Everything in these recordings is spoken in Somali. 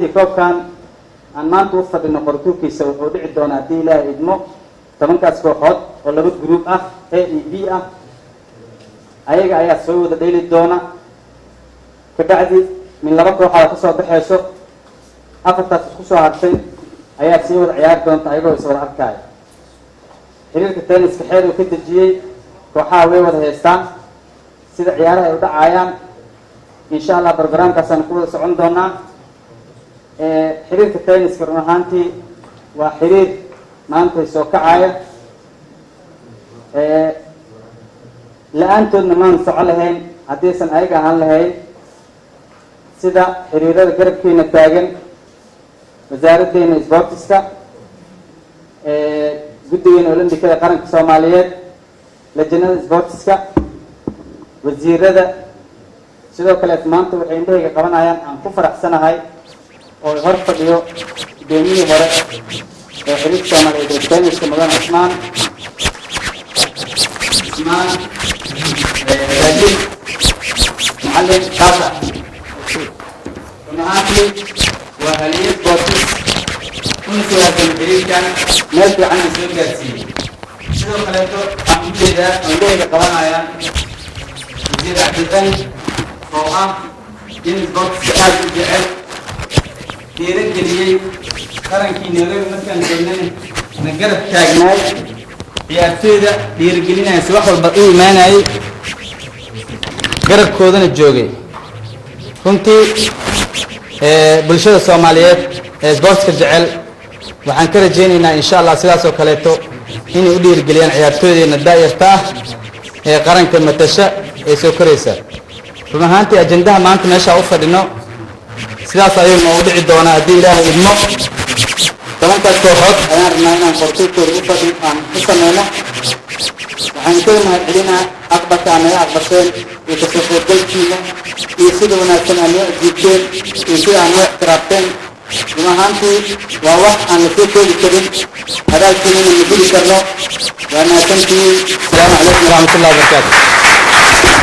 Koobkan aan maanta u fadhino qoratuurkiisa wuxuu dhici doonaa, haddii Ilaahay idmo, 10kaas kooxood oo laba group ah, A iyo B ah. Ayaga ayaa soo wada dheeli doona. Kabacdi min laba kooxood kasoo baxayso, afartaas isku soo hartay ayaa sii wada ciyaari doonta ayagoo is wada arkaayo. Xiriirka tenniska xeer uu ka dejiyey, kooxaha way wada haystaan sida ciyaaraha ay u dhacayaan. Insha Allah programkaasaan ku wada socon doonaa. Xiriirka tenniska run ahaantii waa xiriir maantay soo kacaya. La-aantoodna maan soco lahayn haddiisan ayaga ahaan lahayn, sida xiriirada garabkeena taagan, wasaaraddeena sboortiska, guddigeena Olombikada Qaranka Soomaaliyeed, lajanada sboortiska, wasiirada. Sidoo kaleet maanta waxay indhahayga qabanayaan, aan ku faraxsanahay oo hor fadhiyo gudoomiyihii hore ee xiriirka Soomaaliyeed ee tenniska, mudan Cusmaan Raajin Macalin Kaasa. Run ahaantii waa haliyad sportis, kuna soo halgamay xiriirkan, meel fiican na soo gaarsiiyey. Sidoo kaleeto waxaan u jeedaa oo indhahayga qabanayaan wasiir Cabdiqani, oo ah in sportiska aada u jecel, dhiirageliyey qarankii Nairobi markaan joognana na garab taagnaay, ciyaartooyda dhiirigelinaya, si wax walba u imaanayay, garabkoodana joogay. Runtii bulshada Soomaaliyeed ee sboortska jecel waxaan ka rajaynaynaa, insha Allah, sidaas oo kaleeto inay u dhiirigeliyaan ciyaartooydeenna daa'irta ah ee qaranka matasha ee soo koraysa. Run ahaantii ajendaha maanta meeshaa u fadhino sidaas ayuu noogu dhici doonaa, haddii Ilaahay idmo. 10kaas kooxood ayaan rabnaa inaan qortuurkooda u fadhi aan u sameyno. Waxaan kaga mahad celinaa aqbalka aa naga aqbasheen iyo kasoo qaybgalkiina iyo sida wanaagsan aa noo ajiibteen iyo sida aa noo ixtiraafteen. Run ahaantii waa wax aan la soo koobi karin, hadaalkiinana ma gudi karno. Waa mahadsantihiin. Asalaamu calaykum waraxmatullahi wabarakaatu.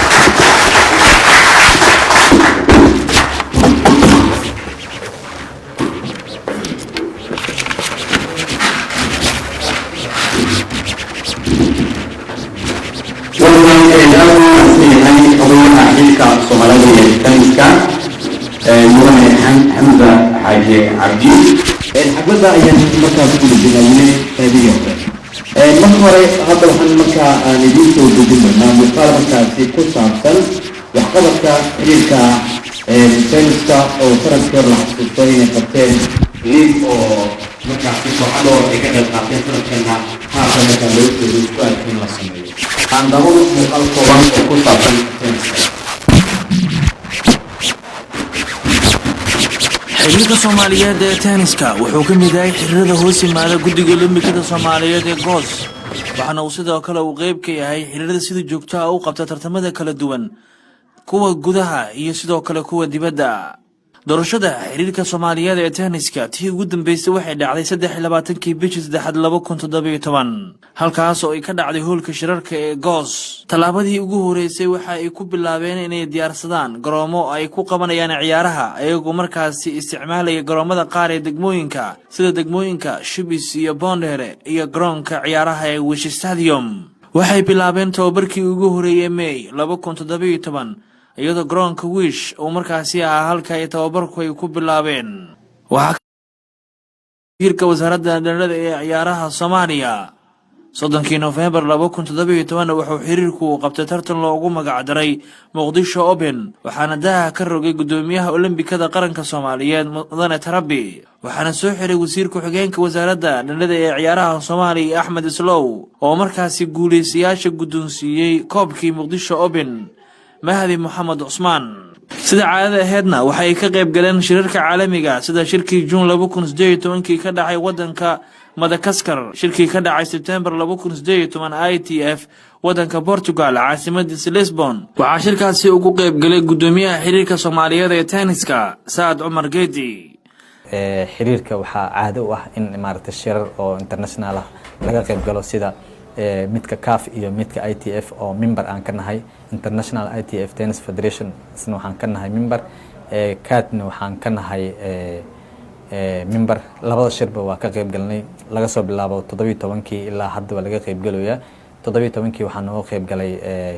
Yahay odayaha xilka Soomaalida ee tenniska, mudane Xamza Xaaji Cabdi. Xafladda ayaan markaa ku guda jirnaa qaybihii hore. Marka hore hadda waxaan markaa aan idiin soo dejin doonaa muuqaal markaasi ku saabsan waxqabadka xiriirka tenniska, oo sanadkii hore la xasuusto inay qabteen league oo markaasi kooxadooda ay ka qayb qaateen. Sanadkana haatan markaa loo jeedo isku aadka in la sameeyo. Aan daawado muuqaal kooban oo ku saabsan tenniska. Xiriirka Soomaaliyeed ee tenniska wuxuu ka mid yahay xiriirada hoos yimaada Guddiga Olombikada Soomaaliyeed ee GOOS, waxaana uu sidoo kale uu qeyb ka yahay xiriirada sida joogtaha u qabta tartamada kala duwan, kuwa gudaha iyo sidoo kale kuwa dibadda. Doorashada xiriirka Soomaaliyeed ee tenniska tii ugu dambeysay waxay dhacday 23-kii bishii saddexaad 2017, halkaas oo ay ka dhacday hoolka shirarka ee GOOS. Tallaabadii ugu horeysay waxa ay ku bilaabeen inay diyaarsadaan garoomo ay ku qabanayaan ciyaaraha, ayagoo markaasi isticmaalaya garoomada qaar ee degmooyinka, sida degmooyinka Shibis iyo Boondheere iyo garoonka ciyaaraha ee Wish Stadium. Waxay bilaabeen tababarkii ugu horeeyey May 2017, iyadoo garoonka Wish uu markaasi ahaa halka ay tababarku ay ku bilaabeen. Waxaa wasiirka wasaaradda dhalinyarada ee ciyaaraha Soomaaliya 30-kii Nofembar 2017 wuxuu xiriirku uu qabtay tartan loogu magacdaray Muqdisho Open, waxaana daaha ka rogay guddoomiyaha Olombikada Qaranka Soomaaliyeed, mudane Tarabi, waxaana soo xiray wasiir ku-xigeenka wasaaradda dhalinyarada ee ciyaaraha Soomaaliya, Axmed Islow, oo markaasi guulaystayaasha guddoonsiiyey koobkii Muqdisho Open, Mahdi Moxamed Cusmaan. Sida caadada aheedna waxay ka qayb galeen shirarka caalamiga, sida shirkii Juun 2018-kii ka dhacay wadanka Madagaskar, shirkii ka dhacay Sebtembar 2018 ITF wadanka Portugal, caasimadiisa Lisbon. Waxaa shirkaasi ugu qayb galay guddoomiyaha xiriirka Soomaaliyeed ee tenniska, Saad Cumar Geedi. Xiriirka waxaa caado u ah in maaragtay shirar oo international ah laga qayb galo, sida midka CAF iyo midka ITF oo member aan ka nahay. International ITF Tennis Federation isna waxaan ka nahay member, CATna waxaan ka nahay. Member labada shirba waa ka qeyb galnay. Laga soo bilaabo 17-kii ilaa hadda waa laga qeyb galayaa. 17-kii waxaa nooga qeyb galay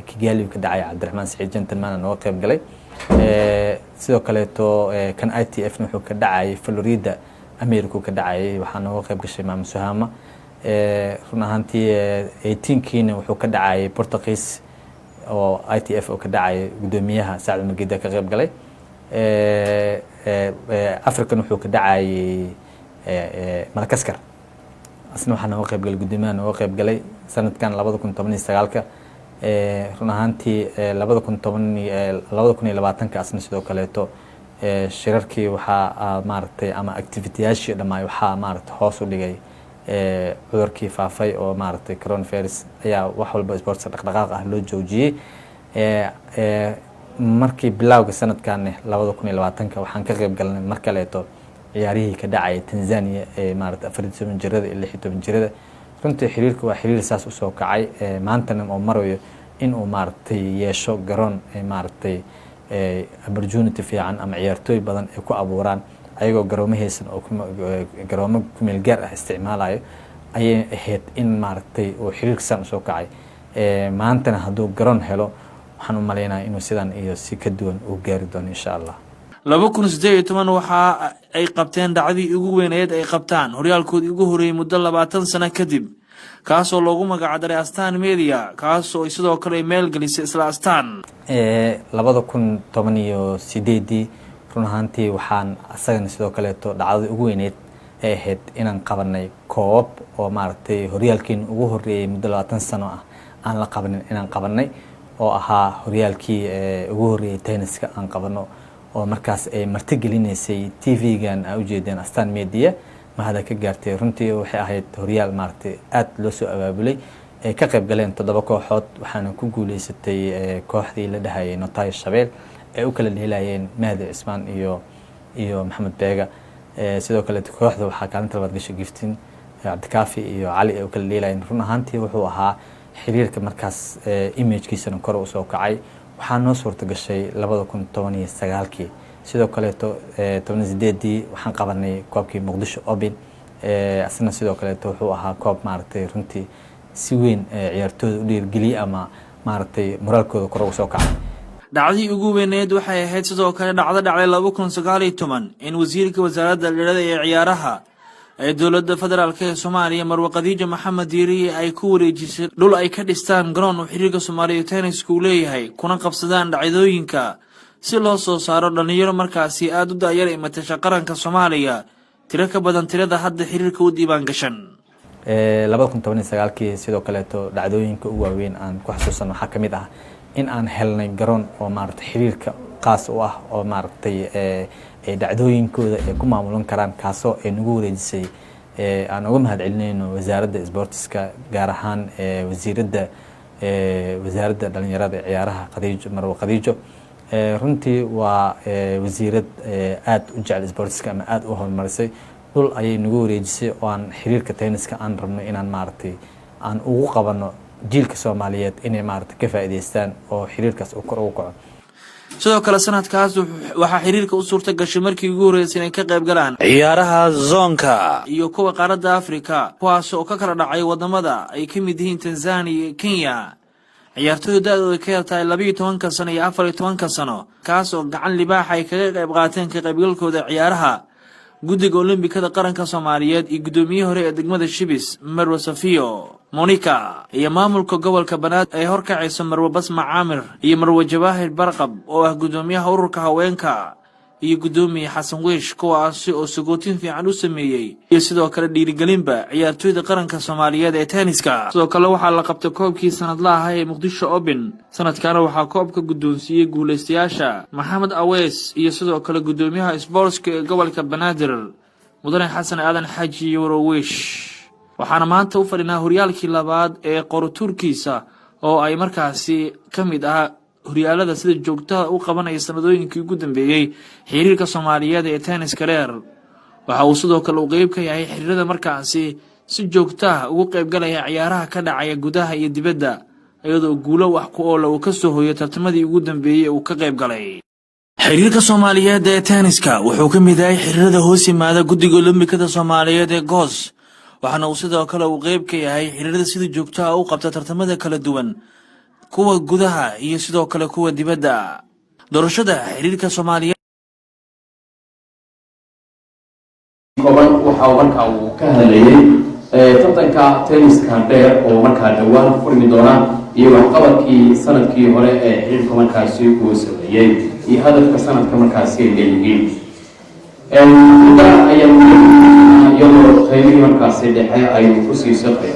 Kigali ka dhacay, Cabdiraxmaan Saciid Gentleman nooga qeyb galay. Sidoo kaleeto kan ITF na wuxuu ka dhacayay Florida, America ka dhacayay, waxaa nooga qeyb gashay Maam Suhama. Run ahaantii 18-kiina wuxuu ka dhacayay Portuguese oo ITF oo ka dhacayay, guddoomiyaha Sacad Margida ka qeyb galay. African wuxuu ka dhacayay Madagaskar, asna waxaa nooga qeyb galay guddoomiyaha nooga qeyb galay. Sanadkan 2019-ka, run ahaantii 2010, 2020-ka asna sidoo kaleeto shirarkii waxaa maaragtay ama activity-yaashii dhammaay waxaa maaragtay hoos u dhigay cudurkii faafay oo maaragtay coronavirus ayaa wax walba sports-ka dhaqdhaqaaq ah loo joojiyey. Markii bilowga sanadkan 2020-ka waxaan ka qeyb galnay mar kaleeto ciyaarihii ka dhacayay Tanzania ee maaragtay 14 jirada iyo 16 jirada. Runtii xiriirka waa xiriir saas usoo kacay, maantana oo marayo in uu maaragtay yeesho garoon maaragtay opportunity fiican ama ciyaartooy badan ay ku abuuraan ayagoo garoomo haysan oo garoomo kumeel gaar ah isticmaalayo ayay ahayd in maaragtay uu xiriirka saan usoo kacay. Maantana hadduu garoon helo, waxaan u malaynaya inuu sidan iyo si ka duwan uu gaari doono, insha Allah. 2018 waxa ay qabteen dhacdii ugu weyneed ay qabtaan horyaalkoodii ugu horreeyey muddo 20 sano kadib, kaasoo loogu magacdaray Astaan Media, kaasoo ay sidoo kale ay maalgelisay isla Astaan. 2018-dii run ahaantii waxaan asagana sidoo kaleeto dhacdadii ugu weyneyd ay ahayd inaan qabanay koobab oo maaragtay horyaalkiina ugu horreeyey muddo 20 sano ah aan la qabanin inaan qabanay, oo ahaa horyaalkii ugu horreeyey tenniska aan qabano, oo markaas ay martigelinaysay TV-gan aa ujeedeen, Astaan Media, mahada ka gaartay. Runtii waxay ahayd horyaal maaragtay aada loo soo abaabulay, ay ka qayb galeen toddoba kooxood, waxaana ku guuleysatay kooxdii la dhahayay Notayo Shabeel ay u kala dheelayeen Mahdi Cismaan iyo Maxamed Beega. Sidoo kale kooxda waxaa kaalinta labaad gashay Giftin Cabdikaafi iyo Cali ay u kala dheelayeen. Run ahaantii wuxuu ahaa xiriirka markaas image-kiisana kor usoo kacay. Waxaa noo suurta gashay 2019-kii sidoo kaleeto 18-dii waxaan qabanay koobkii Muqdisho Open. Asna sidoo kaleeto wuxuu ahaa koob maaragtay runtii si weyn ciyaartooyda u dhiirgeliyey ama maaragtay moraalkooda kor ugu soo kacay. Dhacdii ugu weyneed waxay ahayd sidoo kale dhacdo dhacday 2019 in wasiirka wasaaradda dhalinyarada ee ciyaaraha ee dowladda federaalk ee Soomaaliya, Marwe Khadiija Maxamed Diiriye, ay ku wareejisay dhul ay ka dhistaan garoon uu xiriirka Soomaaliya tenniska uu leeyahay, kuna qabsadaan dhacdooyinka si loo soo saaro dhallinyaro markaasi aada u da'yar ee matasha qaranka Soomaaliya, tiro ka badan tirada hadda xiriirka u diiwaan gashan. 2019-kii sidoo kaleeto dhacdooyinka ugu waaweyn aan ku xasuusan waxaa ka mid ah in aan helnay garoon oo maaragtay xiriirka qaas u ah oo maaragtay dhacdooyinkooda ay ku maamulan karaan, kaasoo ay nagu wareejisay, aan uga mahad celinayno wasaaradda sboortiska, gaar ahaan wasiiradda wasaaradda dhalinyarada ee ciyaaraha, Khadiijo, Marwe Khadiijo. Runtii waa wasiirad aada u jecel sboortiska ama aada u horumarisay. Dhul ayay nagu wareejisay oo aan xiriirka tenniska aan rabno inaan maaragtay aan ugu qabano jiilka Soomaaliyeed inay maaragtay ka faa'iidaystaan oo xiriirkaas uu kor ugu kaco. Sidoo kale sanadkaas waxaa xiriirka u suurta gashay markii ugu horreysay inay ka qayb galaan ciyaaraha zone-ka iyo kuwa qaaradda Afrika, kuwaas oo ka kala dhacay wadamada ay ka mid yihiin Tanzania iyo Kenya, ciyaartooyda da'dooda ka yartahay 12-ka sano iyo 14-ka sano, kaas oo gacan libaaxa ay kaga qayb qaateen ka qaybgalkooda ciyaaraha guddiga Olombikada qaranka Soomaaliyeed iyo guddoomiyihii hore ee degmada Shibis, Marwe Safiyo Monica, iyo maamulka gobolka Banaadir ay horkacayso Marwe Basma Caamir iyo Marwe Jawaahir Barqab oo ah guddoomiyaha ururka haweenka, iyo guddoomiye Xasan Wiish, kuwaasi oo sagootin fiican u sameeyey iyo sidoo kale dhiirigelinba ciyaartooyda qaranka Soomaaliyeed ee tenniska. Sidoo kale waxaa la qabtay koobkii sanadlaha ah ee Muqdisho Open. Sanadkaana waxaa koobka guddoonsiiyey guulaystayaasha Maxamed Aweys iyo sidoo kale guddoomiyaha sboortska ee gobolka Banaadir, Mudane Xasan Aadan Xaaji Yorowish. Waxaana maanta u fadhinaa horyaalkii labaad ee qoratuurkiisa oo ay markaasi ka mid ah horyaalada sida joogtada u qabanaya sanadooyinkii ugu dambeeyey xiriirka Soomaaliyeed ee tenniska dheer. Waxa uu sidoo kale uu qeyb ka yahay xiriirada markaasi si joogtaah ugu qaybgalaya ciyaaraha ka dhacaya gudaha iyo dibadda, iyadoo guulo wax ku oola uu ka soo hoyay tartamadii ugu dambeeyey uu ka qayb galay. Xiriirka Soomaaliyeed ee tenniska wuxuu ka mid yahay xiriirada hoos yimaada Guddiga Olombikada Soomaaliyeed ee GOOS, waxaana uu sidoo kale uu qeyb ka yahay xiriirada sida joogtaha u qabta tartamada kala duwan, kuwa gudaha iyo sidoo kale kuwa dibadda. Doorashada xiriirka Soomaaliyeed Kooban waxa uu markaa uu ka hadlayay tartanka tenniska dheer oo markaa dhowaan furmi doona iyo waxqabadkii sanadkii hore ee xiriirka markaasi uu sameeyey iyo hadafka sanadka markaasi ay leeyihiin. Mudda ayaan iyadoo qaybihii markaasi dhexe aynu kusii saqay.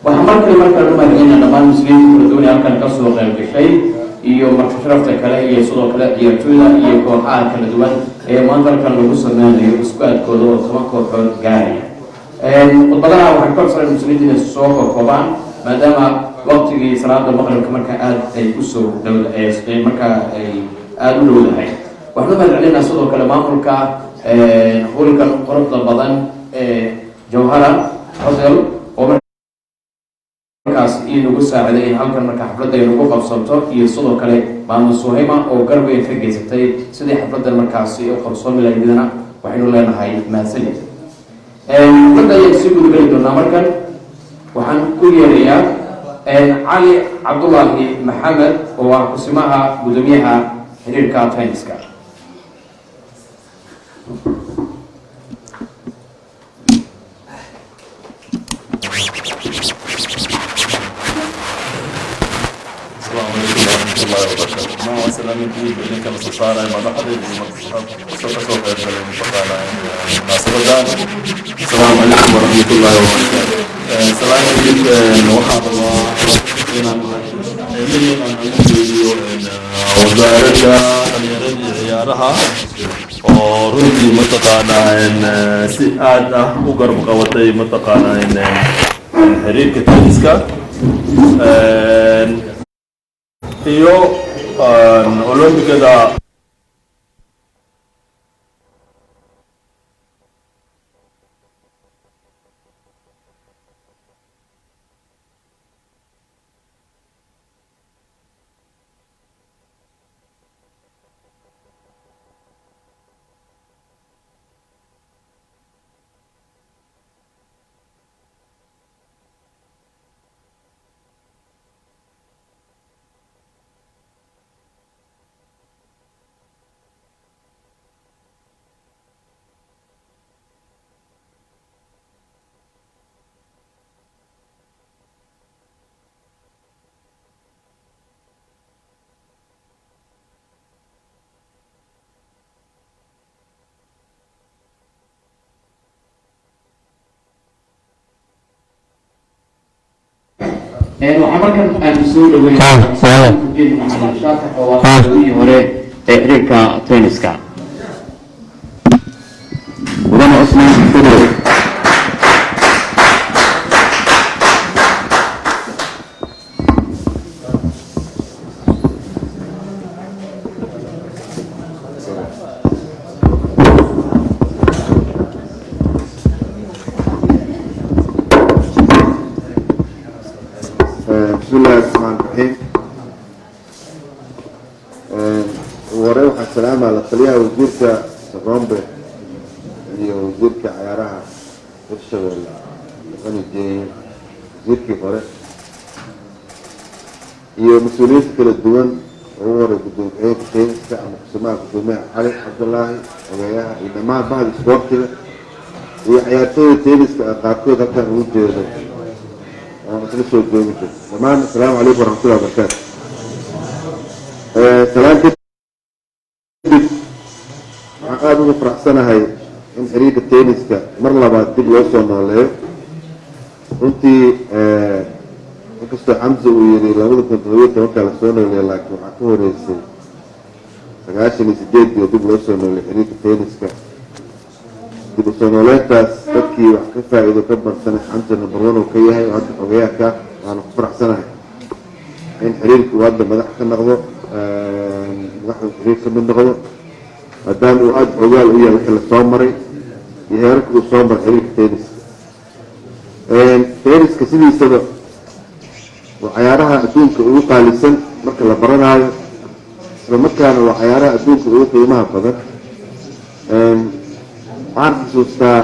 Waxaa mar kale markaa u mahadcelina dhammaan muslimiinta kala duwan ee halkan kasoo qayb gashay iyo marti sharafta kale iyo sidoo kale ciyaartooyda iyo kooxaha kala duwan ee maanta halkan lagu sameynayo isku aadkooda oo 10 kooxood gaaraya. Khudbadaha waxaan ka codsanay muslimiinta inay soo koobaan, maadaama waqtigii salaada maqribka markaa aada ay usoo dhow, markaa ay aada u dhowdahay. Waxaan u mahadcelinaa sidoo kale maamulka hoolkan quruxda badan ee Jawhara Hotel oo markaas inagu saaciday in halkan marka xafladda ay nagu qabsanto, iyo sidoo kale maamul Suhayma oo garab weyn ka geysatay sidii xafladdan markaasi u qabsoomi lahayd. Idana waxaynu leenahay mahadsanid. Xafladda ayaan sii gudageli doonaa. Markan waxaan ku yeerayaa Cali Cabdulaahi Maxamed oo ah kusimaha guddoomiyaha xiriirka tenniska. السلام عليكم ورحمة الله وبركاته. ما سلامتي idinka la soo saaray madaxda iyo soo kasoo qayb galay mataqaanaa munaasabadan. Asalaamu calaykum waraxmatullaahi wabarakaatu. Salaan kadib, waxaan rabaa inaan celin aan ugu jeediyo wasaaradda dhalinyarada iyo ciyaaraha oo runtii mataqaanaa si aad ah u garab qabatay mataqaanaa xiriirka tenniska iyo olombikada. Waxaa markan aan soo dhaweynaa Macalin Shaatax oo ah gudoomiyihii hore ee xiriirka tenniska, Mudane Cusmaan Fudow. بسم الله الرحمن الرحيم. Ugu horey waxaan salaamaa la taliyaha wasiirka Sarombe iyo wasiirka cayaaraha Hirshabelle Qani Jeeye, wasiirkii hore, iyo mas-uuliyiinta kala duwan, ugu horey gudoomiye ku-xigeenka tenniska ama kusimaha gudoomiyaha Cali Cabdulaahi, ogeyaha iyo dhammaan bahda isboortiga iyo ciyaartooyda tenniska aan qaarkood halkaan ugu jeedo oon isla soo joogi jirno dhammaan. Asalaamu calaykum waraxmatullahi wabarakaatu. Salaan kadib, waxaan aada ugu faraxsanahay in xiriirka tenniska mar labaad dib loo soo nooleeyo. Runtii, inkastoo Xamse uu yiri 2017-ka lasoo nooleeyo, laakiin waxaa ka horeysay 98-dii oo dib loo soo nooleeyay xiriirka tenniska. Dib u soo nooleyntaas dadkii wax ka faa'iido ka barsanay Xamse number one uu ka yahay oo hadda xogeyaha ka. Waana ku faraxsanahay in xiriirka uu hadda madax ka noqdo, madaxda xiriir ka mid noqdo, maadaama uu aada xogaal u yahay wixii lasoo maray iyo heerarka uu soo maray xiriirka tenniska. Tenniska sidiisaba waa cayaaraha adduunka ugu qaalisan marka la baranaayo. Isla markaana waa cayaaraha adduunka ugu qiimaha badan. Waxaan xusuustaa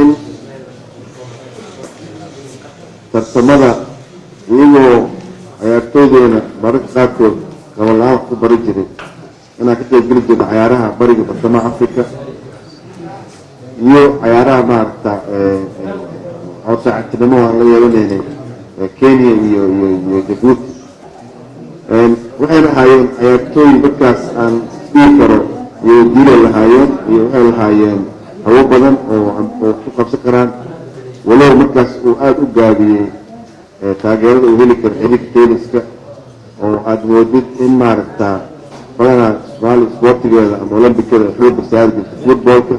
in tartamada iyagoo cayaartooydeena mararka qaarkood kaba la'aan wax ku bari jiray inaan ka qayb geli jirna cayaaraha Bariga Bartamaha Africa iyo cayaaraha maaragta oo saaxiibtinimo aan la yeelanaynay Kenya iyo Jabuuti. Waxayna ahaayeen cayaartooy markaas aan dhihi karo iyo diilay lahaayeen iyo waxay lahaayeen hawo badan oo ku qabsan karaan, walow markaas uu aada u gaabiyey taageerada uu heli karo xiriirka tenniska, oo aada moodid in maaragta badanaa Soomaali isboortigeeda ama Olombikada xoogga saari jirta footballka.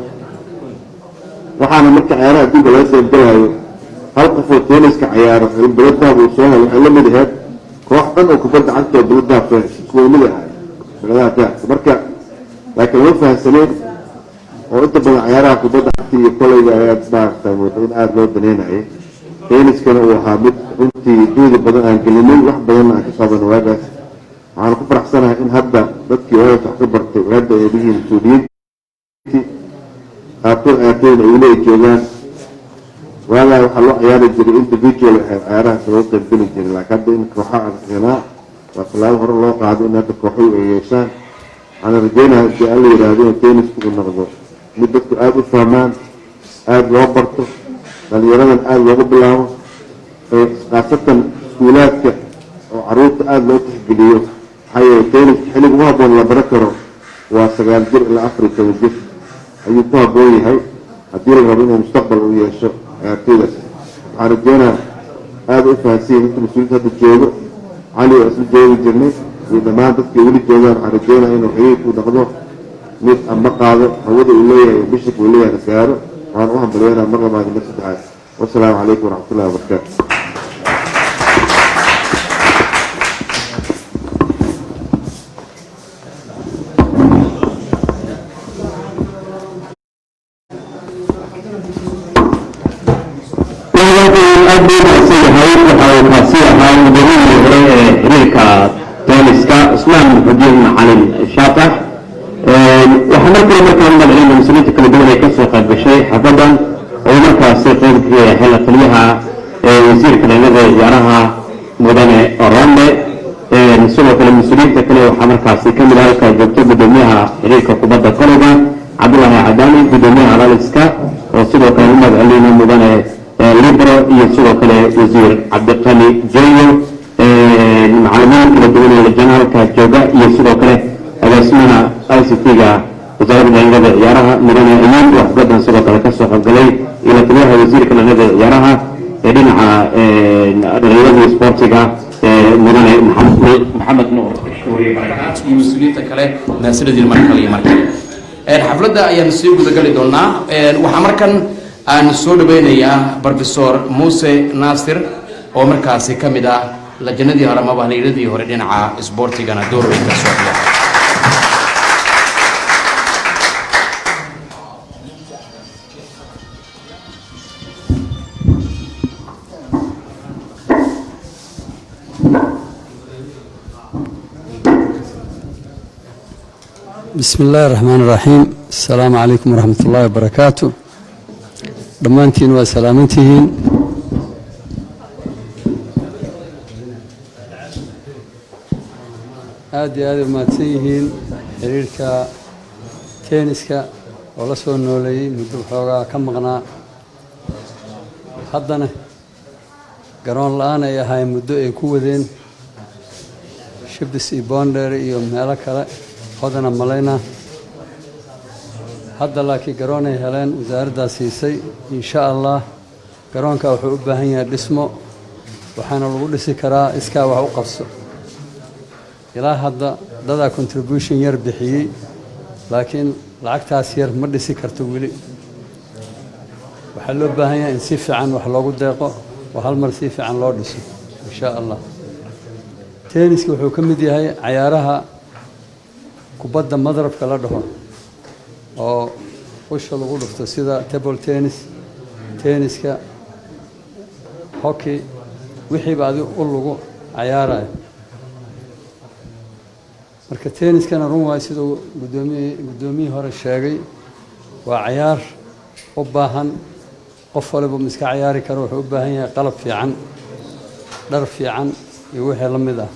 Waxaana marka cayaaraha adduunka laga qayb galayo, hal qof oo tenniska cayaaro in bilad dahab uu soo helo waxay la mid ahayd koox dhan oo kubadda cagta oo bilad dahab soo heshay, kuwa mid ahayd biladaha dahabka marka. Laakiin lama fahamsaneen oo inta badan cayaaraha kubadda cagta iyo kolayga ayaa maaragta mooda in aada loo daneynayay, tenniskana uu ahaa mid runtii juhdi badan aan gelinay, wax badanna aan ka qaban waagaas. Waxaan ku faraxsanahay in hadda dadkii waagaas wax ka bartay hadda ay yihiin mas-uuliyiintii, qaarkood ciyaartooyda ay weli ay joogaan. Waagaa waxaa loo ciyaari jiray individual, waxay ciyaarahaas looga qaybgeli jiray, laakiin hadda in kooxa aan keenaa waa tallaabo hore loo qaado, in hadda kooxuhu ay yeeshaan. Waxaana rajeynaha hadii Alla yidhaahdo in tennisku uu noqdo mid dadku aada u fahmaan, aada loo barto, dhalinyaradan aada loogu bilaabo, khaasatan iskuulaadka oo caruurta aada loo tixgeliyo. Maxaa yeele, tenniska xilliga ugu habboon la baran karo waa 9 jir ilaa 14 jir ayuu ku habboon yahay, haddii la rabo inuu mustaqbal u yeesho ciyaartooydaas. Waxaan rajeynaa aada u fahansiya dadka mas-uuliinta hadda joogo, Cali oo isla joogi jirnay iyo dhammaan dadkii weli joogaan. Waxaan rajeynaa inuu xiriirku noqdo mid ama qaado hawada uu leeyahay iyo bishirka uu leeyahay gaaro. Waxaan u hambalyeynaa mar labaad iyo mar saddexaad. Wasalaamu calaykum waraxmatullahi wabarakaatu. Aad buu mahadsan yahay. Waxa uu kaasi ahaa gudoomiyihii hore ee xiriirka tenniska, Cusmaan Muxudiin Macalin Shaatax. Waxaa mar kale markaan magaceyna mas-uuliyiinta kala duwan ay kasoo qayb gashay xafladan, oo markaasi qayb ka yahay la taliyaha wasiirka dhalinyarada ee ciyaaraha, Mudane Orombe. Sidoo kale mas-uuliyiinta kale waxaa markaasi kamid ah halkaa joogto gudoomiyaha xiriirka kubadda koleyga, Cabdulaahi Cadaani, gudoomiyaha laliska oo sidoo kale u mahadcelina, Mudane Libro, iyo sidoo kale Wasiir Cabdiqani Jeyo, macalimiin kala duwan ee lajana halkaa jooga, iyo sidoo kale agaasimaha ICT-ga wasaaradda dhalinyarada ciyaaraha, Mudane Ayuub, oo xafladan sidoo kale kasoo qaybgalay, iyo la taliyaha wasiirka dhalinyarada ciyaaraha ee dhinaca dhalinyarada iyo sportiga, Mudane Maxamed Nuur Shuuriye Barakaat, iyo mas-uuliyiinta kale. Mahadsanadiin mar kale iyo mar kale. Xafladda ayaanu sii gudagali doonaa. Waxaa markan aan soo dhaweynayaa Professor Muuse Naasir, oo markaasi ka mid ah lajanadii hore amaba haliiradii hore dhinaca isboortigana door weyn ka soo ciyaaray. بسم الله الرحمن الرحيم. السلام عليكم ورحمة الله وبركاته. Dhammaantiin waa salaamantihiin. Aad iyo aad u mahadsan yihiin xiriirka tenniska oo la soo nooleeyey muddo waxoogaa ka maqnaa, haddana garoon la-aan ay ahayn muddo ay ku wadeen Shibis iyo Boondheer iyo meelo kale hodana malayna. Hadda laakiin garoon ay heleen, wasaaraddaa siisay. Insha Allah garoonka wuxuu u baahan yahay dhismo, waxaana lagu dhisi karaa iskaa wax u qabso. Ilaa hadda dadaa contribution yar bixiyey, laakiin lacagtaas yar ma dhisi karto weli. Waxaa loo baahan yahay in si fiican wax loogu deeqo oo hal mar si fiican loo dhiso, insha Allah. Tenniska wuxuu ka mid yahay cayaaraha kubadda madrabka la dhaho oo usha lagu dhufto, sida table tennis, tenniska, hockey, wixiiba adi u lagu cayaarayo. Marka tenniskana run waay, siduu guddoomiyihii hore sheegay, waa cayaar u baahan qof waliba ma iska cayaari karo. Wuxuu u baahan yahay qalab fiican, dhar fiican iyo wixii la mid ah.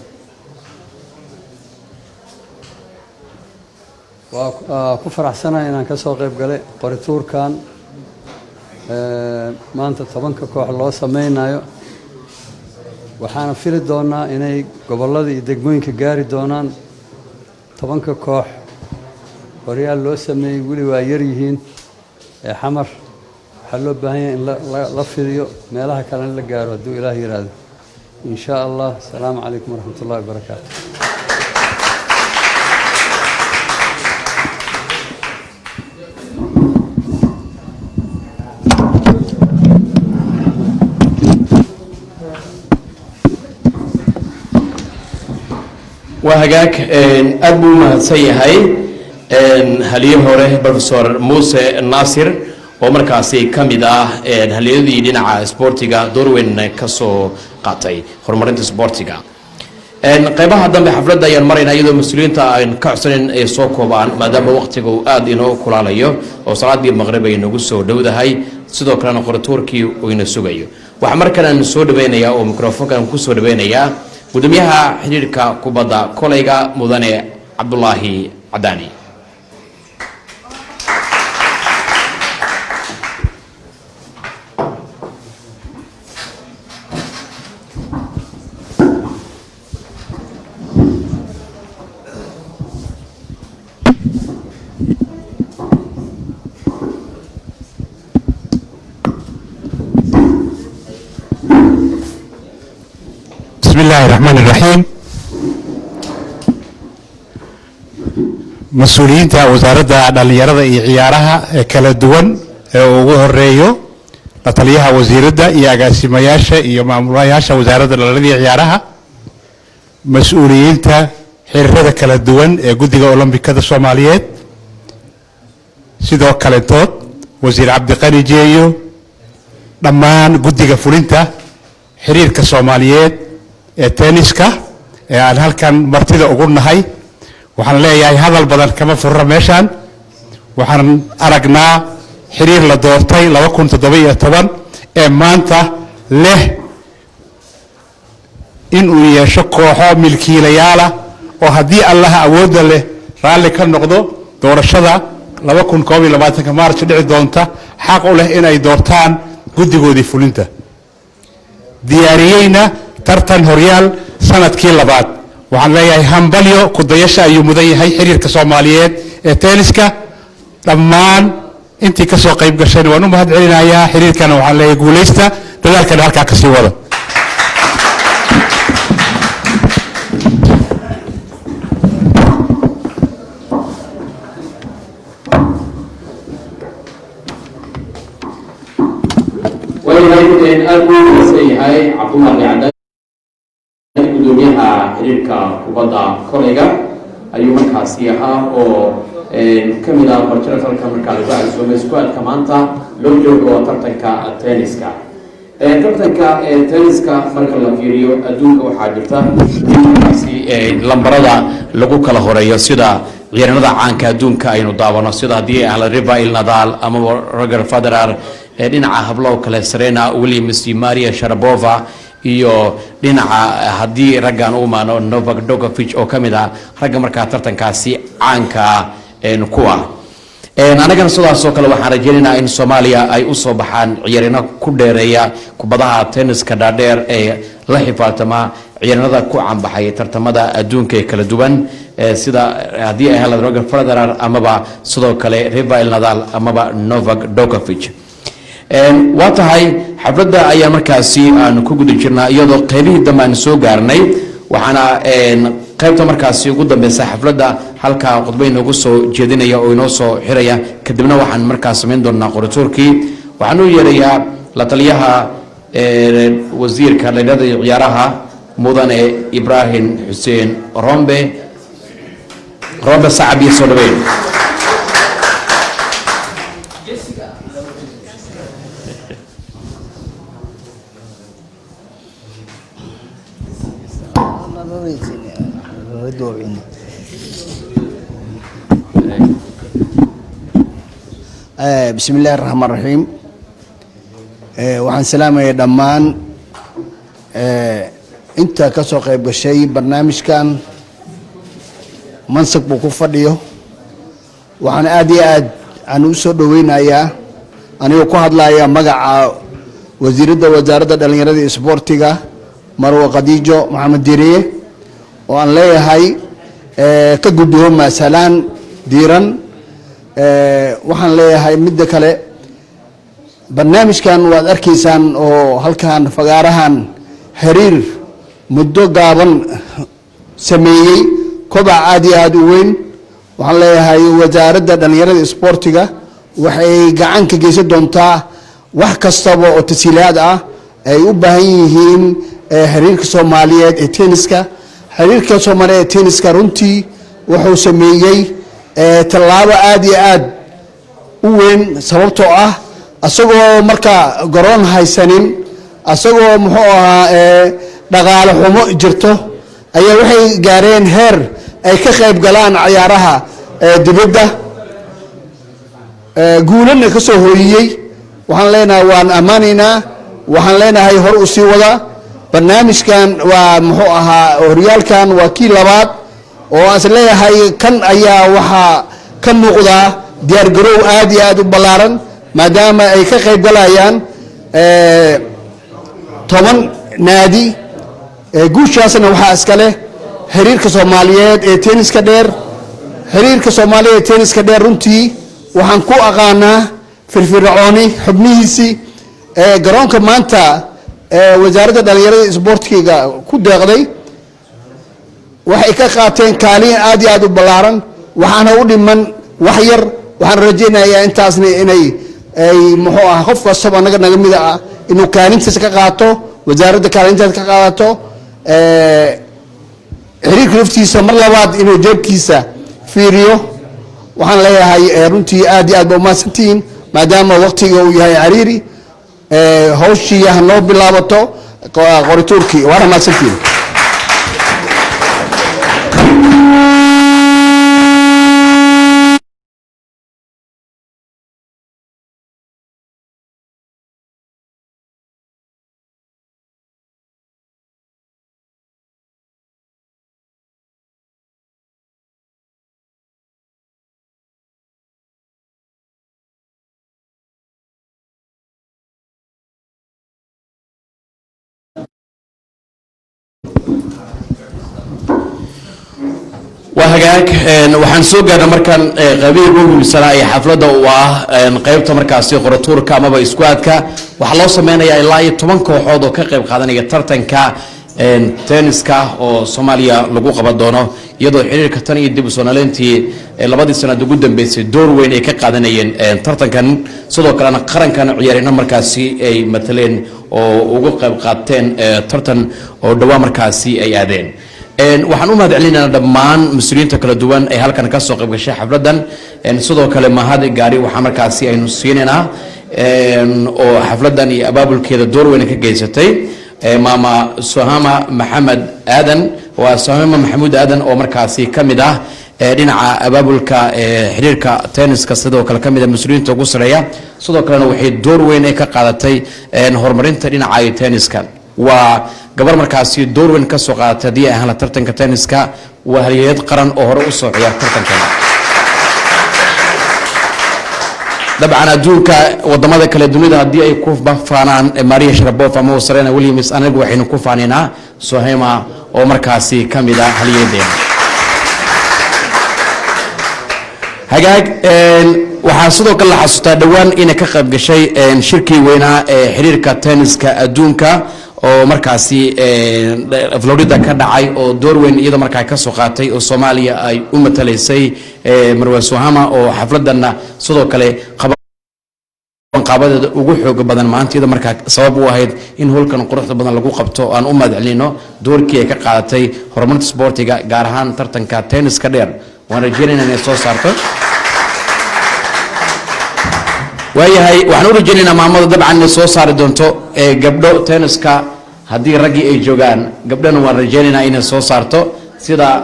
Waa ku faraxsanahay inaan ka soo qayb galay qorituurkan maanta 10-ka koox loo sameynayo. Waxaana fili doonaa inay gobollada iyo degmooyinka gaari doonaan. 10-ka koox horyaal loo sameeyey weli waa yar yihiin ee Xamar. Waxaa loo baahan yahay in la fidiyo, meelaha kalena la gaaro, hadduu Ilaah yidhaahdo, in shaa Allah. Asalaamu calaykum waraxmat ullahi wabarakaatu. Waa hagaag, aad buu u mahadsan yahay haliye hore Professor Muuse Naasir, oo markaasi ka mid ah haliyadii dhinaca sboortiga doorweyn ka soo qaatay horumarinta sboortiga. Qeybaha dambe xafladda ayaan maraynaa, iyadoo mas-uuliyiinta aan ka codsanin ay soo koobaan, maadaama waqtiga uu aada inoo kulaalayo oo salaadii maqrib ay nagu soo dhowdahay, sidoo kalena qorituurkii uu ina sugayo. Waxaa markan aan soo dhaweynayaa oo mikrofoonkan kusoo dhaweynayaa gudoomiyaha xidhiidhka kubadda kolayga, mudane Cabdulaahi Cadaani. بسم الله الرحمن الرحيم. Mas-uuliyiinta wasaaradda dhallinyarada iyo ciyaaraha ee kala duwan, ee ugu horeeyo la taliyaha wasiiradda iyo agaasimayaasha iyo maamulayaasha wasaaradda dhallinyarada iyo ciyaaraha, mas-uuliyiinta xiriirada kala duwan ee guddiga Olombikada Soomaaliyeed, sidoo kalentood Wasiir Cabdiqani Jeeyo, dhammaan guddiga fulinta xiriirka Soomaaliyeed ee tenniska ee aan halkan martida ugu nahay, waxaan leeyahay hadal badan kama furra meeshaan. Waxaan aragnaa xiriir la doortay 2017 ee maanta leh inuu yeesho kooxo milkiilayaala, oo haddii Allaha awoodda leh raalli ka noqdo doorashada 2021-ka Maarch dhici doonta xaq u leh inay doortaan guddigoodii fulinta, diyaariyeyna tartan horyaal sanadkii labaad. Waxaan leeyahay hambalyo, kudayasha ayuu mudan yahay xiriirka Soomaaliyeed ee tenniska. Dhammaan intii ka soo qayb gashayna waan u mahad celinayaa. Xiriirkana waxaan leeyahay guulaysta, dadaalkana halkaa kasii wada. Waayahay, aad buu u mahadsan yahay Cabdullaahi Cadaani, gudoomiyaha xiriirka kubadda kolayga ayuu markaasi ahaa, oo ka mid ah barjarafalka markaa lagu casuumay isku-aadka maanta loo joogo tartanka tenniska. Tartanka tenniska marka la fiiriyo adduunka, waxaa jirta in markaasi lambarada lagu kala horeeyo, sida ciyaarnada caanka adduunka aynu daawano, sida haddii ahla Rafael Nadal amaba Roger Federer, dhinaca hablo kale Serena Williams iyo Maria Sharapova, iyo dhinaca haddii raggan u imaano Novak Djokovic, oo ka mid ah ragga markaa tartankaasi caanka ku ah. Anagana sidaas oo kale waxaan rajaynaynaa in Soomaaliya ay u soo baxaan ciyaarino ku dheereeya kubadaha tenniska dhaadheer ee la xifaatama ciyaarnada ku canbaxay tartamada adduunka ee kala duwan, sida haddii ay helaan Roger Federer amaba sidoo kale Rafael Nadal amaba Novak Djokovic. Waa tahay, xafladda ayaa markaasi aanu ku guda jirnaa, iyadoo qaybihii dambe aanu soo gaarnay. Waxaana qaybta markaasi ugu dambeysa xafladda halkaa khudba inoogu soo jeedinaya oo inoo soo xiraya, kadibna waxaan markaas samayn doonaa qorituurkii. Waxaan u yeerayaa la taliyaha wasiirka dhalinyarada iyo ciyaaraha, mudane Ibraahim Xuseen Rombe. Rombe, sacab iyo soo dhaweyn. Bismi illaahi raxmaan raxiim. Waxaan salaamayaa dhammaan inta ka soo qayb gashay barnaamijkan mansab buu ku fadhiyo. Waxaan aad iyo aad aan u soo dhoweynayaa, anigoo ku hadlaya magaca wasiiradda Wasaaradda Dhallinyarada iyo Isboortiga, Marwo Khadiijo Maxamed Diriye, oo aan leeyahay ka guddooma salaan diiran. Waxaan leeyahay midda kale, barnaamijkan waad arkaysaan oo halkan fagaarahan xiriir muddo gaaban sameeyey kobac aad iyo aada u weyn. Waxaan leeyahay Wasaaradda Dhallinyarada Isboortiga waxay gacan ka geysan doontaa wax kastaba oo tasiilaad ah ay u baahan yihiin xiriirka Soomaaliyeed ee tenniska. Xiriirka Soomaaliyeed ee tenniska runtii wuxuu sameeyey tallaabo aad iyo aad u weyn, sababtoo ah asagoo markaa garoon haysanin, asagoo muxuu ahaa dhaqaale xumo jirto, ayaa waxay gaareen heer ay ka qayb galaan cayaaraha dibadda, guulana ka soo hooyiyey. Waxaan leenahay waan ammaanaynaa, waxaan leenahay hor u sii wada barnaamijkan. Waa muxuu ahaa horyaalkan waa kii labaad oo aan is leeyahay kan ayaa waxaa ka muuqdaa diyaargarow aad iyo aad u ballaaran, maadaama ay ka qayb galayaan 10 naadi. Guushaasna waxaa iska leh xiriirka Soomaaliyeed ee tenniska dheer. Xiriirka Soomaaliyeed ee tenniska dheer runtii waxaan ku aqaanaa firfircooni xubnihiisii. Garoonka maanta Wasaaradda Dhallinyarada Isboortiga ku deeqday waxay ka qaateen kaalin aad iyo aad u ballaaran, waxaana u dhiman wax yar. Waxaan rajaynayaa intaasna inay ay muxuu ah qof kastaba naga naga mida ah inuu kaalintiisa ka qaato, wasaaradda kaalintaas ka qaadato, xiriirka laftiisa mar labaad inuu jeebkiisa fiiriyo. Waxaan leeyahay runtii aad iyo aad ba umahadsantihiin, maadaama waqtiga uu yahay cariiri. Hawshii ha noo bilaabato, qorituurkii. Waana mahadsantihiin. Waa hagaag, waxaan soo gaarnay markan qaybihii ugu muhiimsanaa ee xafladda oo ah qaybta markaasi qoratuurka amaba iskuadka. Waxaa loo sameynayaa ilaa iyo 10 kooxood oo ka qayb qaadanaya tartanka tenniska oo Soomaaliya lagu qaban doono, iyadoo xiriirka tan iyo dib u soo noolayntii labadii sanad ugu dambeysay door weyn ay ka qaadanayeen tartankan, sidoo kalena qarankan ciyaarino markaasi ay mataleen oo uga qayb qaateen tartan oo dhowaan markaasi ay aadeen. Waxaan u mahad celinaynaa dhammaan mas-uuliyiinta kala duwan ee halkan ka soo qayb gashay xafladdan. Sidoo kale mahad gaari waxaa markaasi aynu siinaynaa oo xafladdan iyo abaabulkeeda door weyn ka geysatay Maama Sohama Maxamed Aadan. Waa Sohama Maxamuud Aadan oo markaasi ka mid ah dhinaca abaabulka xiriirka tenniska, sidoo kale ka mid ah mas-uuliyiinta ugu sareeya. Sidoo kalena waxay door weyn ay ka qaadatay horumarinta dhinaca tenniska. Waa gabar markaasi door weyn ka soo qaadatay haddii ay ahaan la tartanka tenniska. Waa halyeed qaran oo hore usoo ciyaar tartankan. Dabcan adduunka wadamada kale dunida haddii ay ku faanaan Maria Sharapova ama Serena Williams, anagu waxaynu ku faanaynaa Sohema oo markaasi ka mid ah halyeedeena. Hagaag, waxaa sidoo kale la xasuustaa dhowaan inay ka qayb gashay shirkii weynaa ee xiriirka tenniska adduunka oo markaasi Florida ka dhacay, oo door weyn iyada markaa ka soo qaatay oo Soomaaliya ay u matalaysay, Marwe Sohama, oo xafladanna sidoo kale qaabadeeda ugu xooga badan maanta iyada markaa sabab u ahayd in howlkan quruxda badan lagu qabto. Aan u mahad celino doorkii ay ka qaadatay horumarinta sboortiga, gaar ahaan tartanka tenniska dheer. Waan rajeynayna inay soo saarto. Waayahay, waxaan u rajaynaynaa maamada dabcan inay soo saari doonto gabdho tenniska. Haddii raggii ay joogaan, gabdhana waan rajaynaynaa inay soo saarto, sida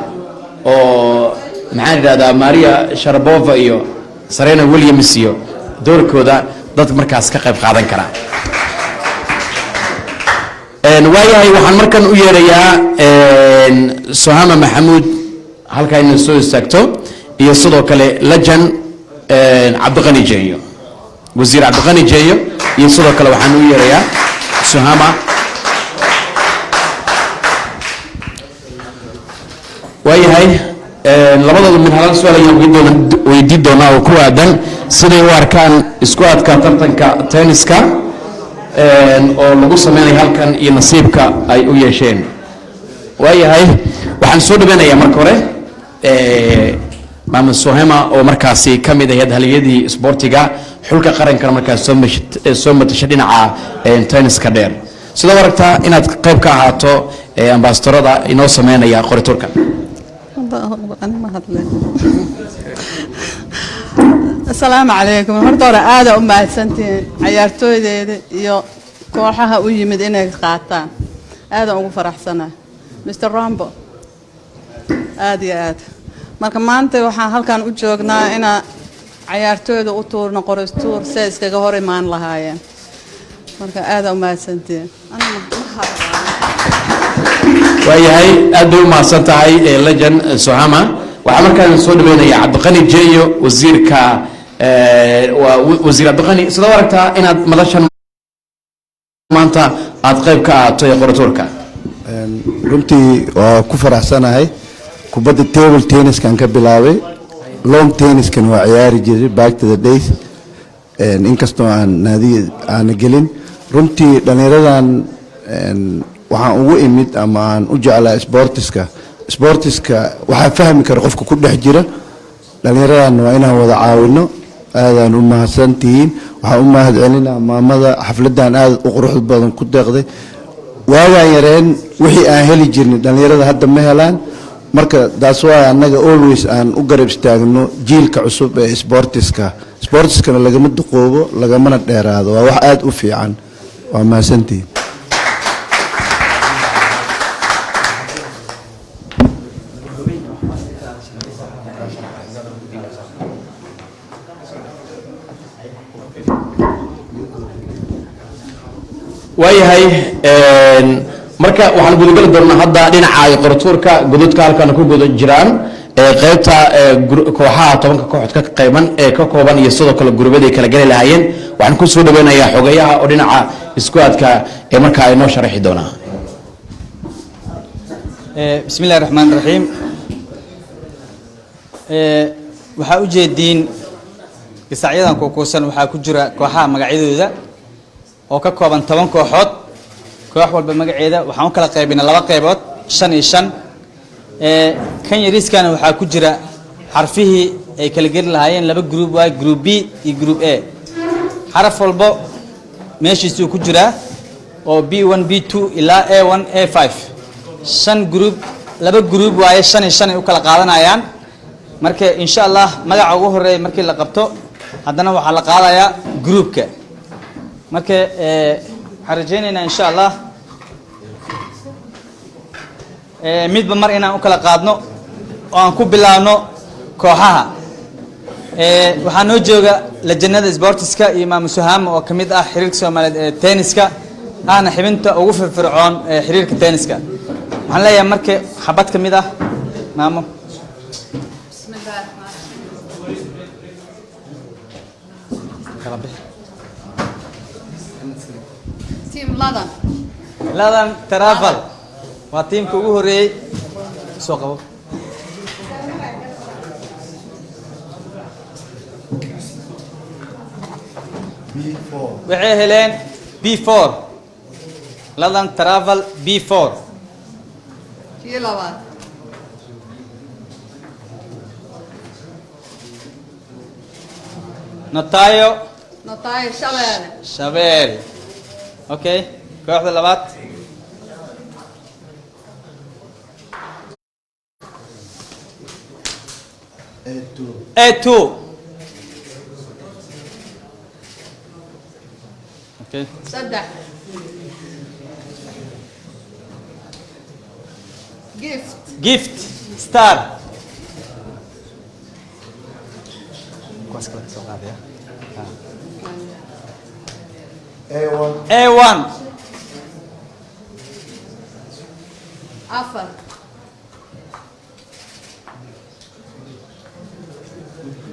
oo maxaan idhahdaa Maria Sharapova iyo Serena Williams iyo Doorkooda dad markaas ka qayb qaadan kara. Waayahay, waxaan markan u yeerayaa Sohama Maxamuud halkaa inay soo istaagto, iyo sidoo kale lajan Cabdiqani Jeeyo, Wasiir Cabdiqani Jeeyo, iyo sidoo kale waxaan u yeerayaa Sohama. Waayahay, labadooda mid halal su-aal ayaan weydiin doonaa oo ku aadan siday u arkaan isku aadka tartanka tenniska oo lagu sameynayo halkan iyo nasiibka ay u yeesheen. Waayahay, waxaan soo dhaweynayaa marka hore Maamud Sohema oo markaasi ka mid ahayd haliyadii isboortiga xulka qarankana markaas soo matashay dhinaca tenniska dheer. Sidoo aragtaa inaad qayb ka ahaato ambasadorada inoo sameynaya qoriturka? Ma hadle. Asalaamu calaykum. Horta hore aada u mahadsantihiin cayaartooydeeda iyo kooxaha u yimid inay qaataan. Aadaan ugu faraxsanaa, Mr Rambo, aada iyo aad. Marka maanta waxaan halkan u joognaa inaan cayaartooyda u tuurno qoristuur si ay iskaga hor imaan lahaayeen. Marka aada u mahadsantihiin. Waayahay, aad bay u mahadsan tahay lejan Sohama. Waxaa markaan soo dhaweynaya Cabdiqani Jeeyo, wasiirka. Waa Wasiir Cabdiqani, sidoo aragtaa inaad madashan maanta aad qayb ka ahaato ee qoratuurka? Runtii waa ku faraxsanahay. Kubadda table tenniskan ka bilaabay, long tenniskan waa ciyaari jiray back to the days, inkastoo aan naadiga aana gelin. Runtii dhallinyaradan waxaan ugu imid ama aan u jeclaa sportiska. Sportiska waxaa fahmi kara qofka ku dhex jira. Dhallinyaradan waa inaan wada caawino. Aadaan u mahadsantihiin. Waxaan u mahad celinaa maamada xafladan aad u quruxda badan ku deeqday. Waagaan yareen wixii aan heli jirnay dhallinyarada hadda ma helaan. Marka taas waa annaga always aan u garab istaagno jiilka cusub ee sportiska. Sportiskana lagama duqoobo, lagamana dheeraado, waa wax aada u fiican. Waa mahadsantihiin. Waayahay, marka waxaan gudageli doonaa hadda dhinaca ay qoratuurka godadka halkan ku guda jiraan qaybta kooxaha 10-ka kooxood ka qayban ee ka kooban iyo sidoo kale gurubaday kala geli lahaayeen. Waxaan ku soo dhaweynayaa xogayaha oo dhinaca isku aadka ee markaa inoo sharaxi doonaa. Bismi illahi raxmaan raxiim. Waxaa ujeediin gasacyadan kuukuusan waxaa ku jira kooxaha magacyadooda oo ka kooban 10 kooxood. Koox walba magaceeda waxaan u kala qaybinay laba qaybood, shan iyo shan. Kan yariiskana waxaa ku jira xarfihii ay kala geli lahaayeen. Laba group waay, group B iyo group A. Xaraf walbo meeshiisuu ku jiraa oo B1, B2 ilaa A1, A5. Shan group, laba group waaye, shan iyo shan ay u kala qaadanayaan. Marka insha Allah magaca ugu horeeya markii la qabto, haddana waxaa la qaadayaa groupka. Marka waxaan rajaynaynaa insha Allah midba mar inaan u kala qaadno oo aan ku bilaabno kooxaha. Waxaa noo jooga lajanada sportiska iyo Maamo Suhaama oo kamid ah xiriirka Soomaaliyeed ee tenniska, ahna xibinta ugu firfircoon ee xiriirka tenniska. Waxaan leeyahay marka xabad ka mid ah, maamo. بسم الله الرحمن Kala bixi. الرحيم. Team Ladan. Ladan Travel waa tiimka ugu horeeyey. Soo qabo. Waxay heleen B4, Ladan Travel B4. Kii labaad. Notayo. Notayo Shabeelle. Shabeel, okay. Kooxda labaad. A2, okay. 3, Gift. Gift Star. Kuwaas kale ka soo qaadaya. Ha. A1. 4.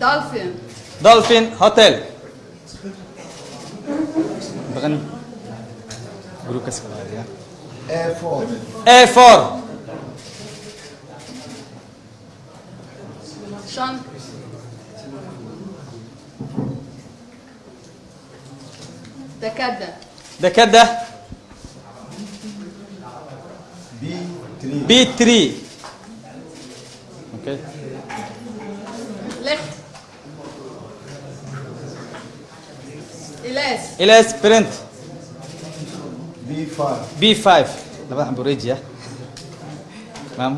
Dolphin. Dolphin Hotel. Baqan gruupkaas kala aadiyaa. A4. A4. 5. Dekada. Dekada. B3. B3. Okay. 6. Ilays. Ilays Print. B5. B5. Labada xabo wareeji ah. Maam.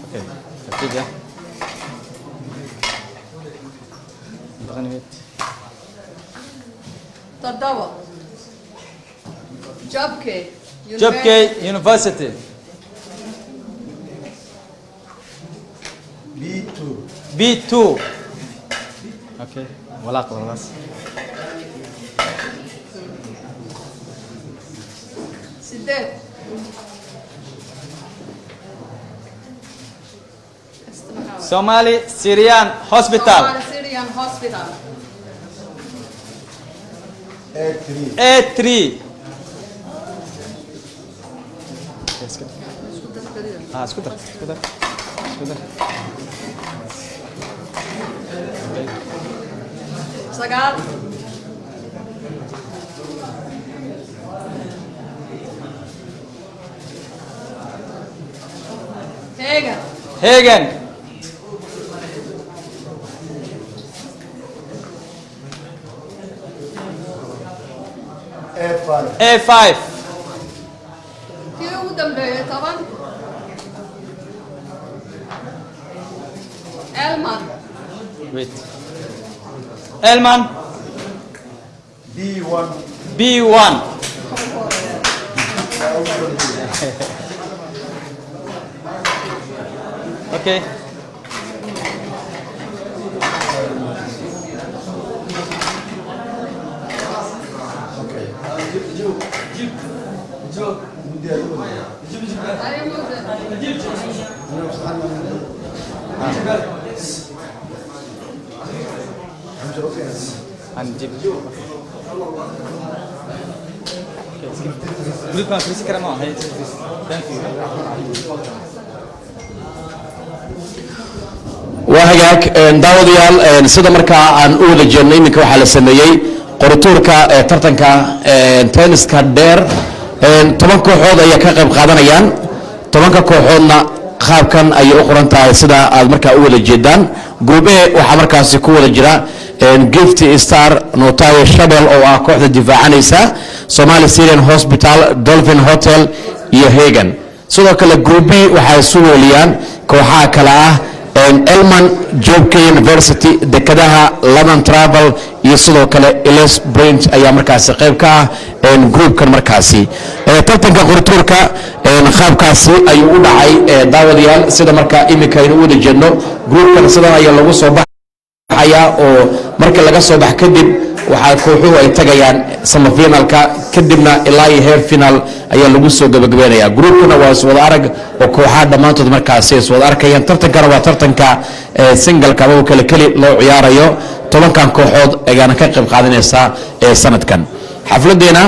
Okay. Tartiib ah. Baqan wait. 7. Jobke. Jobke University. B2. B2. Okay. Walaaq labadaas. 8. Somali Syrian Hospital. Somali Syrian Hospital. A3. A3. Isku dar, isku dar, isku dar. 9. Hegan. Hegan. A5. A5. Kii ugu dambeeyay 10. Elman. Wait. Elman. B1. B1. Okay. Okay. Ay, Muuse. هنجيب. Group ma fariisan kara ma ahay. Thank you. Waa hagaag daawadayaal, sida markaa aan u wada jeedno, iminka waxaa la sameeyey qorituurka ee tartanka tenniska dheer. 10 kooxood ayaa ka qayb qaadanayaan. 10-ka kooxoodna qaabkan ayay u qoran tahay, sida aad markaa u wada jeedaan. Group A waxaa markaasi ku wada jira Gift Star, Notayo Shabel oo ah kooxda difaacanaysa, Somali Syrian Hospital, Dolphin Hotel iyo Hagan. Sidoo kale group B waxay isu weeliyaan kooxaha kale ah Elman, Jobk University, Dekadaha, London Travel iyo sidoo kale Eles Brent ayaa markaasi qayb ka ah groupkan. Markaasi tartanka qorituurka qaabkaasi ayuu u dhacay, daawadayaal. Sida markaa iminka aynu u wada jeedno, groupkan sidan ayaa lagu soo baxaya, oo marka laga soo bax kadib waxaa kooxuhu ay tagayaan semifinalka, kadibna ilaa iyo heer final ayaa lagu soo gabagabeynaya. Groupkana waa iswada arag oo kooxaha dhammaantood markaasi iswada arkayaan. Tartankana waa tartanka singalka ama kale keli loo ciyaarayo. 10-kan kooxood ayaana ka qayb qaadanaysa sanadkan. Xafladeena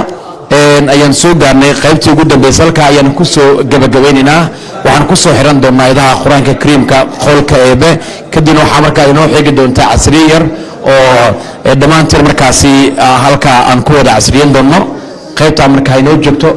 ayaan soo gaarnay qaybtii ugu dambeysay, halka ayaan kusoo gabagabeynaynaa. Waxaan kusoo xiran doonaa idaha Qur-aanka Kariimka, qowlka Eebe. Kadibna waxaa markaa inoo xigi doontaa casriye yar oo dhammaanteen markaasi halka aan ku wada casriyen doonno. Qaybtaa markaa inoo joogto.